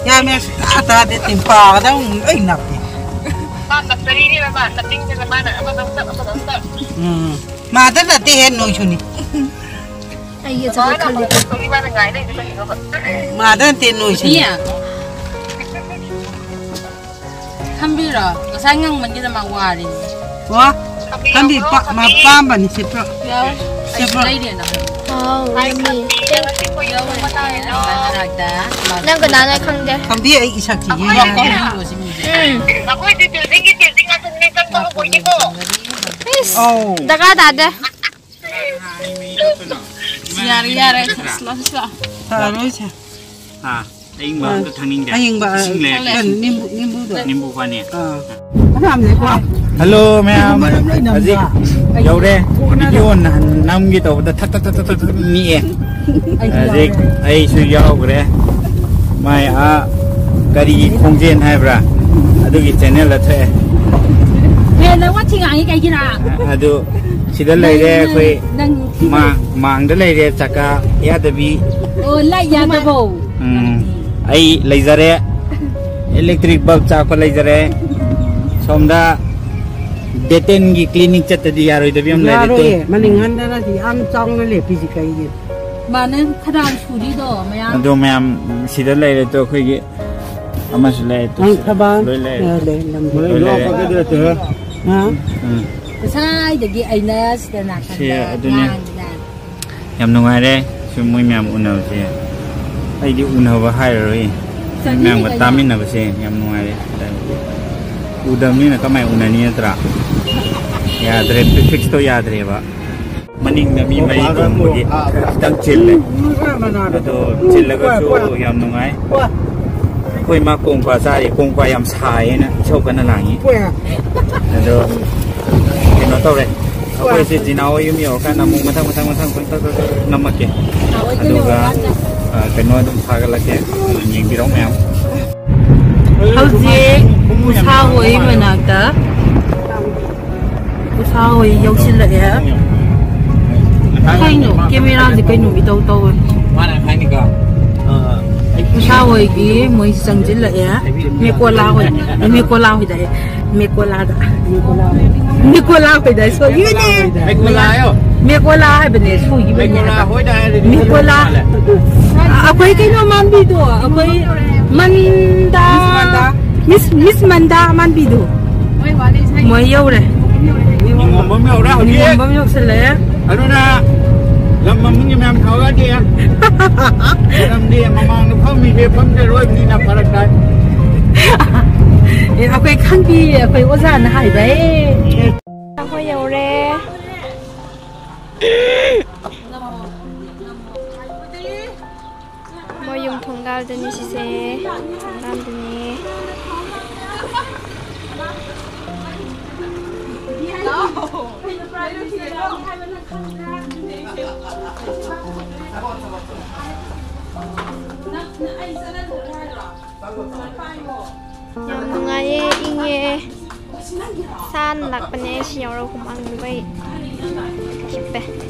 ꯒ꯭ꯌꯥꯟ ꯃꯦꯟ ꯁꯨꯡꯇꯥ ꯇꯥꯗꯦ, ꯇꯤꯝ ꯄꯥꯒꯗꯧ ꯂꯣꯏ ꯅꯞꯄꯤ꯫ ꯃꯥ ꯅꯞꯆꯔꯤꯅꯦꯕ, ꯃꯥ ꯅꯞꯅꯤꯡꯗꯅ ꯃꯥꯅ ꯑꯃꯗ ꯑꯃꯨꯛ ꯇꯞ, ꯑꯃꯗ ꯑꯃꯨꯛ ꯇꯞ꯫ ꯎꯝ꯫ ꯃꯥꯗ ꯅꯠꯇꯦꯍꯦ, ꯅꯣꯏꯁꯨꯅꯤ꯫ ꯑꯩꯒꯤ ꯑꯆꯥꯄꯣꯠ ꯈꯜꯂꯤꯗꯣ꯫ ꯃꯥꯗ ꯅꯠꯇꯦ, ꯅꯣꯏꯁꯨꯅꯤ꯫ ꯏꯌꯥ꯫ ꯊꯝꯕꯤꯔꯣ? ꯉꯁꯥꯏ ꯉꯪꯃꯟꯈꯤꯗ ꯃꯥ ꯋꯥꯔꯤꯅꯤ꯫ ꯋꯥ? ꯊꯝꯕꯤ, ꯄꯥ-, ꯃꯥ ꯄꯥꯝꯕꯅꯤ, ꯁꯦꯠꯄ꯭ꯔꯣ? ꯌꯥꯎ꯫ ꯑꯩꯁꯨ ꯁꯦꯠꯄ꯭ꯔꯣ? ꯂꯩꯔꯦꯅ꯫ ꯍꯥꯎ, ꯌꯝꯃꯤ꯫ ꯌꯧꯕ ꯃꯇꯥꯡ ꯌꯧꯔꯦ꯫ ꯃꯔꯛꯇ ꯅꯪ ꯀꯅꯥꯅꯣ ꯈꯪꯗꯦ꯫ ꯈꯪꯗꯦ, ꯑꯩ ꯏꯁꯛꯁꯤ ꯑꯩꯈꯣꯏ ꯌꯦꯡꯉꯣ꯫ ꯌꯧꯕꯁꯤ ꯃꯤꯁꯦ꯫ ꯎꯝ꯫ ꯑꯩꯈꯣꯏꯗꯤ buildingꯒꯤ building ꯉꯥꯛꯇꯅꯦ, ꯆꯪꯕ ꯍꯧꯕꯒꯤꯀꯣ꯫ ꯏꯁ, ꯑꯧ꯫ ꯗꯔꯀꯥꯔ ꯇꯥꯗꯦ꯫ ꯌꯥꯔꯦ, ꯌꯥꯔꯦ꯫ ꯂꯥꯛꯑꯣ, ꯂꯥꯛꯑꯣ꯫ ꯐꯔꯣꯏꯁꯦ꯫ ꯍꯥ? ꯑꯏꯪꯕ ꯑꯝꯇ ꯊꯛꯅꯤꯡꯗꯦ꯫ ꯑꯏꯪꯕ, ꯏꯁꯤꯡ ꯂꯩꯔꯛꯀꯦ꯫ ꯀꯩꯅꯣ, ꯅꯤꯝꯕꯨ, ꯅꯤꯝꯕꯨꯗꯣ꯫ ꯅꯤꯝꯕꯨ ꯐꯅꯤ꯫ ꯑꯥ꯫ ꯍꯜꯂꯣ ꯃꯌꯥꯝ, ꯃꯔꯝ ꯂꯩꯅꯕ꯫ ꯍꯧꯖꯤꯛ ꯌꯧꯔꯦ꯫ ꯀꯣꯟꯅꯗ꯫ Video ꯅꯍꯥꯟ ꯅꯝꯒꯦ ꯇꯧꯕꯗ ꯊꯛ ꯊꯛ ꯊꯛ ꯊꯛ ꯊꯛ ꯊꯛ ꯅꯤꯛꯑꯦ꯫ ꯑꯩꯁꯨ ꯍꯧꯖꯤꯛ ꯌꯥꯎꯔꯦ꯫ ꯑꯩꯁꯨ ꯌꯥꯎꯈ꯭ꯔꯦ꯫ ꯃꯥꯏ ꯑꯥ ꯀꯔꯤ ꯈꯣꯡꯖꯦꯟ ꯍꯥꯏꯕ꯭ꯔꯥ? ꯑꯗꯨꯒꯤ channelꯗ ꯊꯣꯛꯑꯦ꯫ ꯍꯦ, ꯅꯪ ꯋꯥꯊꯤ ꯉꯥꯡꯉꯤ ꯀꯩꯒꯤꯔꯥ? ꯑꯗꯨ ꯁꯤꯗ ꯂꯩꯔꯦ ꯅꯪ, ꯑꯩꯈꯣꯏ ꯅꯪ, ꯅꯪ ꯃꯥ-, ꯃꯥꯡꯗ ꯂꯩꯔꯦ ꯆꯀꯥ ꯌꯥꯗꯕꯤ꯫ ꯑꯣ, light ꯌꯥꯗꯕꯧ꯫ ꯎꯝ, ꯑꯩ ꯂꯩꯖꯔꯦ꯫ Electric bulb ꯆꯥꯛꯄ ꯂꯩꯖꯔꯦ꯫ ꯁꯣꯝꯗ ꯗꯦꯇꯦꯟꯒꯤ clinic ꯆꯠꯇꯗꯤ ꯌꯥꯔꯣꯏꯗꯕꯤ ꯑꯃ ꯂꯩꯔꯦ ꯇꯨ꯫ ꯌꯥꯔꯣꯏꯌꯦ꯫ ꯃꯅꯤꯡ ꯍꯟꯗꯅꯗꯤ ꯌꯥꯝ ꯆꯥꯎꯅ ꯂꯦꯞꯄꯤꯁꯤ ꯀꯩꯒꯤꯅꯣ? ꯃꯥꯅ ꯈꯗꯥꯡ ꯁꯨꯔꯤꯗꯣ ꯃꯌꯥꯝ꯫ ꯑꯗꯣ ꯃꯌꯥꯝ ꯁꯤꯗ ꯂꯩꯔꯦ ꯇꯨ ꯑꯩꯈꯣꯏꯒꯤ ꯑꯃꯁꯨ ꯂꯩꯔꯦ ꯇꯨ ꯅꯪ ꯁꯤꯗ꯫ ꯊꯕꯥꯜ ꯂꯣꯏ ꯂꯩꯔꯦ꯫ ꯑ, ꯂꯩ, ꯂꯝ ꯂꯣꯏ ꯂꯩꯔꯦ꯫ ꯍꯥ? ꯎꯝ꯫ ꯉꯁꯥꯏꯗꯒꯤ ꯑꯩꯅ ꯁꯤꯗ ꯅꯥꯀꯟꯗ ꯁꯤ ꯑꯗꯨꯅꯦ꯫ ꯉꯥꯡꯗꯅ꯫ ꯌꯥꯝ ꯅꯨꯡꯉꯥꯏꯔꯦ ꯁꯨꯝ ꯃꯣꯏ ꯃꯌꯥꯝ ꯎꯅꯕꯁꯦ꯫ ꯑꯩꯗꯤ ꯎꯅꯕ ꯍꯥꯏꯔꯔꯣꯏ꯫ ꯃꯣꯏ ꯃꯌꯥꯝꯒ ꯆꯠꯅꯤꯡꯉꯤꯉꯩꯗ꯫ ꯇꯥꯃꯤꯟꯅꯕꯁꯦ ꯌꯥꯝ ꯅꯨꯡꯉꯥꯏꯔꯦ꯫ ꯎꯗꯕꯅꯤꯅ ꯀꯃꯥꯏ ꯎꯅꯅꯤ ꯅꯠꯇ꯭ꯔꯥ? ꯌꯥꯗ꯭ꯔꯦ, prefixꯇꯣ ꯌꯥꯗ꯭ꯔꯦꯕ꯫ ꯃꯅꯤꯡꯗ ꯃꯤ ꯃꯔꯤ ꯇꯣꯡꯕꯒꯤ ꯈꯤꯇꯪ ꯆꯤꯜꯂꯦ꯫ ꯑꯗꯣ ꯆꯤꯜꯂꯒꯁꯨ ꯌꯥꯝ ꯅꯨꯡꯉꯥꯏ꯫ ꯑꯩꯈꯣꯏ ꯃꯥ ꯀꯣꯡꯀ꯭ꯋꯥ ꯆꯥꯔꯤ꯫ ꯀꯣꯡꯀ꯭ꯋꯥ ꯌꯥꯝ ꯁꯥꯏꯌꯦꯅ ꯏꯁꯧ ꯀꯟꯅ ꯂꯥꯡꯉꯤ꯫ ꯑꯗꯣ ꯀꯩꯅꯣ ꯇꯧꯔꯦ, ꯑꯩꯈꯣꯏꯁꯦ ꯖꯤꯅꯥ ꯍꯣꯏ ꯌꯨꯝ ꯌꯧꯔꯀꯥꯟꯗ ꯑꯃꯨꯛ ꯃꯊꯪ ꯃꯊꯪ ꯃꯊꯪ ꯃꯊꯪ ꯇꯛ ꯇꯛ ꯇꯛ ꯅꯝꯃꯛꯀꯦ꯫ ꯑꯗꯨꯒ ꯑ, ꯀꯩꯅꯣ ꯑꯗꯨꯝ ꯊꯥꯒꯠꯂꯛꯀꯦ꯫ ꯌꯦꯡꯕꯤꯔꯣ ꯃꯌꯥꯝ꯫ ꯍꯧꯖꯤꯛ ꯎꯁꯥ ꯍꯣꯏ ꯃꯅꯥꯛꯇ, ꯎꯁꯥ ꯍꯣꯏ ꯌꯧꯁꯤꯜꯂꯛꯑꯦ꯫ ꯀꯩꯅꯣ ꯀꯦꯃꯦꯔꯥꯁꯦ ꯀꯩꯅꯣ ꯏꯇꯧ ꯇꯧꯋꯦ꯫ ꯃꯥꯅ ꯍꯥꯏꯅꯤꯀꯣ꯫ ꯎꯁꯥ ꯍꯣꯏꯒꯤ ꯃꯣꯏ ꯆꯪꯁꯤꯜꯂꯛꯑꯦ꯫ ꯃꯦꯀꯣꯂꯥ ꯍꯣꯏ, ꯃꯦꯀꯣꯂꯥ ꯍꯣꯏꯗ꯫ ꯃꯦꯀꯣꯂꯥꯗ꯫ ꯃꯦꯀꯣꯂꯥ ꯍꯣꯏꯗ ꯁꯣꯏꯈꯤꯕꯅꯦ꯫ ꯃꯦꯀꯣꯂꯥ ꯍꯥꯏꯌꯣ꯫ ꯃꯦꯀꯣꯂꯥ ꯍꯥꯏꯕꯅꯦ, ꯁꯣꯏꯈꯤꯕꯅꯦ ꯃꯦꯀꯣꯂꯥ ꯍꯥꯏꯕ꯫ ꯍꯣꯏꯗ ꯍꯥꯏꯔꯗꯤ ꯃꯦꯀꯣꯂꯥ꯫ ꯃꯥꯜꯂꯦ꯫ ꯑꯩꯈꯣꯏ ꯀꯩꯅꯣ ꯃꯥꯟꯕꯤꯗꯣ, ꯑꯩꯈꯣꯏ ꯃꯟꯗꯥ, ꯃꯤꯁ ꯃꯟꯗꯥ꯫ ꯃꯤꯁ, ꯃꯤꯁ ꯃꯟꯗꯥ ꯃꯥꯟꯕꯤꯗꯣ꯫ ꯃꯣꯏ ꯌꯧꯔꯦ꯫ ꯅꯤꯉꯣꯝꯕꯝ ꯌꯧꯔꯦ ꯍꯧꯖꯤꯛ꯫ ꯅꯤꯉꯣꯝꯕꯝ ꯌꯧꯁꯜꯂꯛꯑꯦ꯫ ꯑꯗꯨꯅ ꯂꯝ ꯃꯃꯤꯡꯒꯤ ꯃꯌꯥꯝ ꯊꯧꯔꯗꯤ ꯃꯔꯝꯗꯤ ꯃꯃꯥꯡꯗ ꯐꯝꯃꯤꯁꯦ ꯐꯝꯖꯔꯣꯏꯕꯅꯤꯅ ꯐꯔꯛ ꯇꯥꯏ꯫ ꯑꯦ, ꯑꯩꯈꯣꯏ ꯈꯪꯗꯤꯌꯦ, ꯑꯩꯈꯣꯏ ꯑꯣꯖꯥꯅ ꯍꯥꯏꯕ꯫ ꯑꯦ꯫ ꯑꯩꯈꯣꯏ ꯌꯧꯔꯦ꯫ ꯃꯣꯏ ꯌꯨꯝ ꯊꯣꯡꯒꯥꯜꯗꯅꯤ ꯁꯤꯁꯦ꯫ ꯊꯣꯡꯒꯥꯜꯗꯅꯤ꯫ ꯌꯥꯝ ꯅꯨꯡꯉꯥꯏꯌꯦ, ꯏꯪꯉꯦ꯫ ꯁꯥꯅ ꯂꯥꯛꯄꯅꯦ, ꯁꯤ ꯌꯧꯔꯒ ꯍꯨꯃꯥꯡ ꯑꯣꯏ ꯍꯤꯞꯄꯦ꯫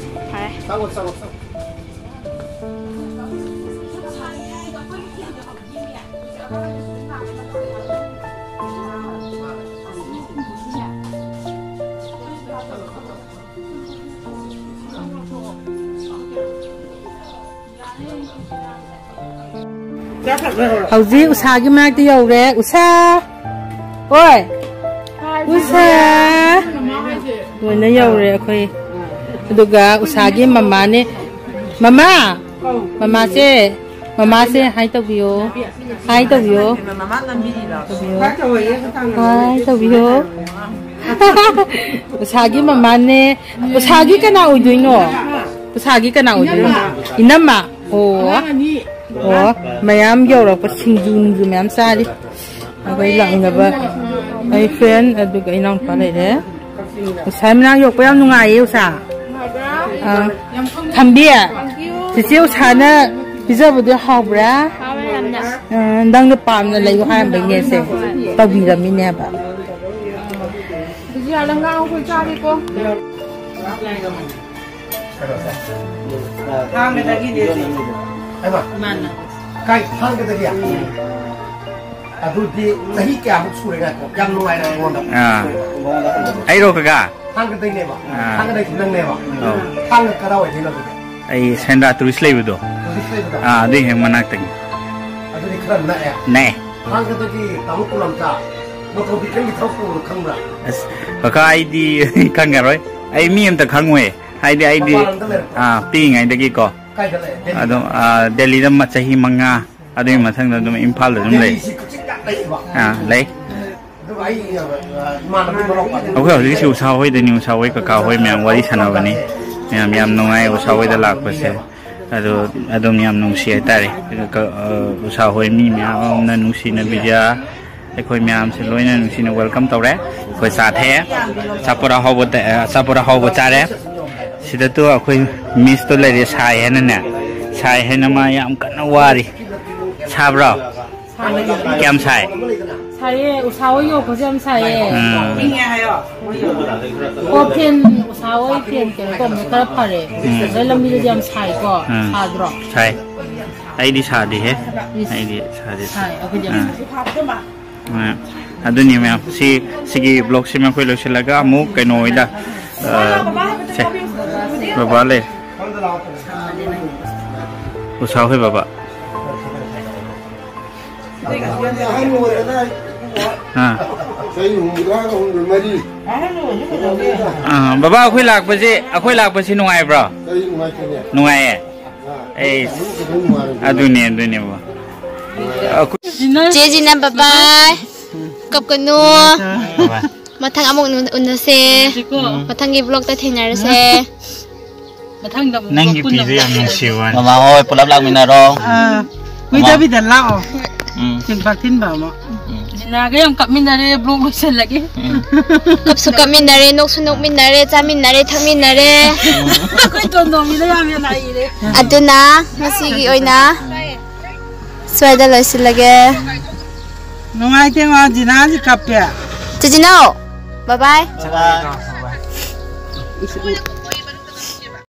ꯐꯔꯦ꯫ ꯍꯧꯖꯤꯛ ꯎꯁꯥꯒꯤ ꯃꯅꯥꯛꯇ ꯌꯧꯔꯦ꯫ ꯎꯁꯥ! ꯍꯣꯏ! ꯎꯁꯥ! ꯂꯣꯏꯅ ꯌꯧꯔꯦ ꯑꯩꯈꯣꯏ꯫ ꯑꯗꯨꯒ ꯎꯁꯥꯒꯤ ꯃꯃꯥꯅꯦ꯫ ꯃꯃꯥ! ꯃꯃꯥꯁꯦ, ꯃꯃꯥꯁꯦ ꯍꯥꯏ ꯇꯧꯕꯤꯌꯣ꯫ ꯍꯥꯏ ꯇꯧꯕꯤꯌꯣ꯫ ꯍꯥꯏ ꯇꯧꯕꯤꯌꯣ꯫ ꯎꯁꯥꯒꯤ ꯃꯃꯥꯅꯦ꯫ ꯎꯁꯥꯒꯤ ꯀꯅꯥ ꯑꯣꯏꯗꯣꯏꯅꯣ? ꯎꯁꯥꯒꯤ ꯀꯅꯥ ꯑꯣꯏꯗꯣꯏꯅꯣ? ꯏꯅꯝꯃ꯫ ꯑꯣ꯫ ꯑꯣ, ꯃꯌꯥꯝ ꯌꯧꯔꯛꯄ, ꯁꯤꯡꯖꯨ ꯅꯨꯡꯖꯨ ꯃꯌꯥꯝ ꯆꯥꯔꯤ꯫ ꯑꯩꯈꯣꯏ ꯂꯥꯛꯃꯤꯟꯅꯕ ꯑꯩ ꯐ꯭ꯔꯦꯟ ꯑꯗꯨꯒ ꯏꯅꯥꯎꯅꯨꯄꯥ ꯂꯩꯔꯦ꯫ ꯎꯁꯥ ꯃꯅꯥ ꯌꯣꯛꯄ ꯌꯥꯝ ꯅꯨꯡꯉꯥꯏꯌꯦ, ꯎꯁꯥ꯫ ꯑꯥ, ꯊꯝꯕꯤ꯫ ꯆꯤꯆꯦ ꯎꯁꯥꯅ ꯄꯤꯖꯕꯗꯣ ꯍꯥꯎꯕ꯭ꯔꯥ? ꯍꯥꯎꯋꯦ ꯌꯥꯝꯅ꯫ ꯑꯥ, ꯅꯪꯅ ꯄꯥꯝꯅ ꯂꯩꯌꯨ ꯍꯥꯏꯔꯝꯕꯩꯅꯦ ꯁꯦ꯫ ꯇꯧꯕꯤꯔꯝꯃꯤꯅꯦꯕ꯫ ꯕꯤꯖꯤꯌꯥ, ꯅꯪ ꯉꯥ ꯑꯩꯈꯣꯏ ꯆꯥꯒꯦꯀꯣ꯫ ꯊꯥꯡꯒꯗꯒꯤꯅꯦ꯫ ꯍꯩꯃꯥ꯫ ꯃꯥꯅ꯫ ꯀꯥꯏ ꯊꯥꯡꯒꯗꯒꯤ? ꯑꯗꯨꯗꯤ ꯆꯍꯤ ꯀꯌꯥꯃꯨꯛ ꯁꯨꯔꯦ? ꯉꯥꯏꯈꯣ, ꯌꯥꯝ ꯅꯨꯡꯉꯥꯏꯔꯦ ꯑꯩꯉꯣꯟꯗ꯫ ꯑꯥ꯫ ꯑꯩꯔꯣ ꯀꯀꯥ? ꯊꯥꯡꯒꯗꯩꯅꯦꯕ꯫ ꯑꯥ꯫ ꯊꯥꯡꯒꯗꯩꯁꯤ ꯅꯪꯅꯦꯕ꯫ ꯑꯧ꯫ ꯊꯥꯡꯒ ꯀꯗꯥꯏꯋꯥꯏꯗꯩꯅꯣ ꯑꯗꯨꯗꯤ? ꯑꯩ ꯁꯦꯟꯗ꯭ꯔꯥ ꯇꯨꯔꯤꯁ ꯂꯩꯕꯗꯣ꯫ ꯇꯨꯔꯤꯁ ꯂꯩꯕꯗꯣ? ꯑꯥ, ꯑꯗꯨꯏ ꯍꯦꯛ ꯃꯅꯥꯛꯇꯒꯤ꯫ ꯑꯗꯨꯗꯤ ꯈꯔ ꯅꯛꯑꯦ꯫ ꯅꯛꯑꯦ꯫ ꯊꯥꯡꯒꯗꯒꯤ ꯇꯥꯃꯣ ꯀꯨꯂꯝꯆꯥ, ꯃꯣꯇꯣꯔ ꯚꯦꯍꯤꯀꯜꯒꯤ ꯊꯕꯛ ꯇꯧꯕꯗꯣ ꯈꯪꯕ꯭ꯔꯥ? ꯑꯁ, ꯀꯀꯥ, ꯑꯩꯗꯤ ꯈꯪꯉꯔꯣꯏ꯫ ꯑꯩ ꯃꯤ ꯑꯝꯇ ꯈꯪꯉꯣꯏ꯫ ꯍꯥꯏꯗꯤ ꯑꯩꯗꯤ, ꯃꯄꯥꯟ ꯂꯝꯗ ꯂꯩꯔꯛꯄ? ꯑꯥ, ꯄꯤꯛꯏꯉꯩꯗꯒꯤꯀꯣ꯫ ꯀꯥꯏꯗ ꯂꯩ? ꯗꯦꯜꯂꯤꯗ? ꯑꯗꯨꯝ, ꯑꯥ, ꯗꯦꯜꯂꯤꯗ ꯃ-, ꯆꯍꯤ ꯃꯉꯥ, ꯑꯗꯨꯒꯤ ꯃꯊꯪꯗ ꯑꯗꯨꯝ ꯏꯝꯐꯥꯜꯗ ꯑꯗꯨꯝ ꯂꯩ꯫ ꯗꯦꯜꯂꯤꯁꯤ ꯀꯛꯆꯤꯡ ꯌꯥꯝ ꯂꯩꯌꯦꯕ꯫ ꯑꯥ, ꯂꯩ꯫ ꯑꯗꯨꯒ ꯑꯩ, ꯑ, ꯏꯃꯥꯟꯅꯕ ꯃꯅꯥꯎꯄꯥꯗꯨ ꯑꯩꯈꯣꯏ ꯍꯧꯖꯤꯛꯁꯤ ꯎꯁꯥ ꯍꯣꯏꯗꯅꯤ, ꯎꯁꯥ ꯍꯣꯏ ꯀꯀꯥ ꯍꯣꯏ ꯃꯌꯥꯝ ꯋꯥꯔꯤ ꯁꯥꯟꯅꯕꯅꯤ꯫ ꯃꯌꯥꯝ ꯌꯥꯝ ꯅꯨꯡꯉꯥꯏ ꯎꯁꯥ ꯍꯣꯏꯗ ꯂꯥꯛꯄꯁꯦ꯫ ꯑꯗꯣ ꯑꯗꯨꯝ ꯌꯥꯝ ꯅꯨꯡꯁꯤ ꯍꯥꯏꯇꯥꯔꯦ꯫ ꯀ-, ꯑ, ꯎꯁꯥ ꯍꯣꯏ ꯃꯤ ꯃꯌꯥꯝ ꯑꯃꯅ ꯅꯨꯡꯁꯤꯅ ꯕꯤꯖꯤꯌꯥ ꯑꯩꯈꯣꯏ ꯃꯌꯥꯝꯁꯦ ꯂꯣꯏꯅ ꯅꯨꯡꯁꯤꯅ welcome ꯇꯧꯔꯦ꯫ ꯑꯩꯈꯣꯏ ꯆꯥ ꯊꯛꯑꯦ꯫ ꯑꯆꯥꯄꯣꯠ ꯑꯍꯥꯎꯕ ꯇ-, ꯑꯆꯥꯄꯣꯠ ꯑꯍꯥꯎꯕ ꯆꯥꯔꯦ꯫ ꯁꯤꯗ ꯇꯨ ꯑꯩꯈꯣꯏ ꯃꯤꯁꯇꯣ ꯂꯩꯔꯦ, ꯁꯥꯏ ꯍꯥꯏꯅꯅꯦ꯫ ꯁꯥꯏ ꯍꯥꯏꯅ ꯃꯥ ꯌꯥꯝ ꯀꯟꯅ ꯋꯥꯔꯤ꯫ ꯁꯥꯕ꯭ꯔꯣ? ꯁꯥꯏꯌꯦ꯫ ꯀꯌꯥꯝ ꯁꯥꯏ? ꯁꯥꯏꯌꯦ, ꯎꯁꯥ ꯍꯣꯏ ꯌꯧꯔꯛꯄꯁꯦ ꯌꯥꯝ ꯁꯥꯏꯌꯦ꯫ ꯎꯝ꯫ ꯑꯣ, ꯐꯦꯟ, ꯎꯁꯥ ꯍꯣꯏ ꯐꯦꯟ ꯀꯩꯅꯣ ꯇꯧꯕꯅꯤꯅ ꯈꯔ ꯐꯔꯦ꯫ ꯎꯝ꯫ ꯑꯗꯩ ꯂꯝꯕꯤꯗꯗꯤ ꯌꯥꯝ ꯁꯥꯏꯀꯣ꯫ ꯎꯝ꯫ ꯁꯥꯗ꯭ꯔꯣ? ꯁꯥꯏ꯫ ꯑꯩꯗꯤ ꯁꯥꯗꯦꯍꯦ꯫ ꯏꯁ꯫ ꯑꯩꯗꯤ ꯁꯥꯗꯦ꯫ ꯁꯥꯏ, ꯑꯩꯈꯣꯏꯗꯤ ꯌꯥꯝ ꯎꯝ꯫ ꯁꯥꯏ꯫ ꯑ, ꯑꯗꯨꯅꯤ ꯃꯌꯥꯝ, ꯁꯤ, ꯁꯤꯒꯤ vlogꯁꯤꯃ ꯑꯩꯈꯣꯏ ꯂꯣꯏꯁꯤꯜꯂꯒ ꯑꯃꯨꯛ ꯀꯩꯅꯣ ꯍꯣꯏꯗ, ꯑ, ꯁꯦ, ꯕꯕꯥ ꯂꯩ꯫ ꯎꯁꯥ ꯍꯣꯏ ꯕꯕꯥ꯫ ꯑꯥ꯫ ꯆꯍꯤ ꯍꯨꯝꯐꯨꯇꯔꯥꯒ ꯍꯨꯝꯐꯨ ꯃꯔꯤ꯫ ꯑꯥ, ꯕꯕꯥ, ꯑꯩꯈꯣꯏ ꯂꯥꯛꯄꯁꯦ, ꯑꯩꯈꯣꯏ ꯂꯥꯛꯄꯁꯤ ꯅꯨꯡꯉꯥꯏꯕ꯭ꯔꯣ? ꯀꯔꯤ ꯅꯨꯡꯉꯥꯏꯇꯦꯅꯦ? ꯅꯨꯡꯉꯥꯏꯌꯦ꯫ ꯑꯥ꯫ ꯑꯩ, ꯑꯗꯨꯝ ꯅꯨꯡꯉꯥꯏꯔꯦ꯫ ꯑꯗꯨꯅꯦ, ꯑꯗꯨꯅꯦꯕ꯫ ꯆꯦ ꯖꯤꯅꯥ, bye bye꯫ ꯀꯞꯀꯅꯨ꯫ Bye bye꯫ ꯃꯊꯪ ꯑꯃꯨꯛ ꯎꯟ-, ꯎꯅꯁꯦ꯫ ꯎꯝ꯫ ꯃꯊꯪꯒꯤ vlogꯇ ꯊꯦꯡꯅꯔꯁꯦ꯫ ꯃꯊꯪꯗ ꯑꯃꯨꯛ ꯅꯪꯒꯤ ꯄꯨꯟꯅ ꯄꯤꯗꯣ ꯌꯥꯝ ꯅꯨꯡꯁꯤꯕ ꯋꯥꯅꯤ꯫ ꯃꯃꯥ ꯍꯣꯏ ꯄꯨꯂꯞ ꯂꯥꯛꯃꯤꯟꯅꯔꯣ꯫ ꯑꯥ, ꯀꯨꯏꯗꯕꯤꯗ ꯂꯥꯛꯑꯣ꯫ ꯎꯝ꯫ ꯆꯦꯡꯄꯥꯛ ꯊꯤꯟꯕ ꯑꯃ꯫ ꯎꯝ꯫ ꯖꯤꯅꯥꯒ ꯌꯥꯝ ꯀꯞꯃꯤꯟꯅꯔꯦ, ꯕ꯭ꯂꯣꯛ ꯂꯣꯏꯁꯤꯜꯂꯒꯦ꯫ ꯎꯝ꯫ ꯀꯞꯁꯨ ꯀꯞꯃꯤꯟꯅꯔꯦ, ꯅꯣꯛꯁꯨ ꯅꯣꯛꯃꯤꯟꯅꯔꯦ, ꯆꯥꯃꯤꯟꯅꯔꯦ, ꯊꯛꯃꯤꯟꯅꯔꯦ꯫ ꯑꯩꯈꯣꯏ ꯇꯣꯟꯗꯣꯝꯕꯤꯗ ꯌꯥꯝ ꯍꯦꯟꯅ ꯍꯩꯔꯦ꯫ ꯑꯗꯨꯅ ꯉꯁꯤꯒꯤ ꯑꯣꯏꯅ ꯁ꯭ꯋꯥꯏꯗ ꯂꯣꯏꯁꯤꯜꯂꯒꯦ꯫ ꯅꯨꯡꯉꯥꯏꯇꯦ ꯉꯣ, ꯖꯤꯅꯥꯁꯤ ꯀꯞꯄꯦ꯫ ꯆꯤꯆꯤꯅꯥꯎ, bye bye꯫ Bye bye.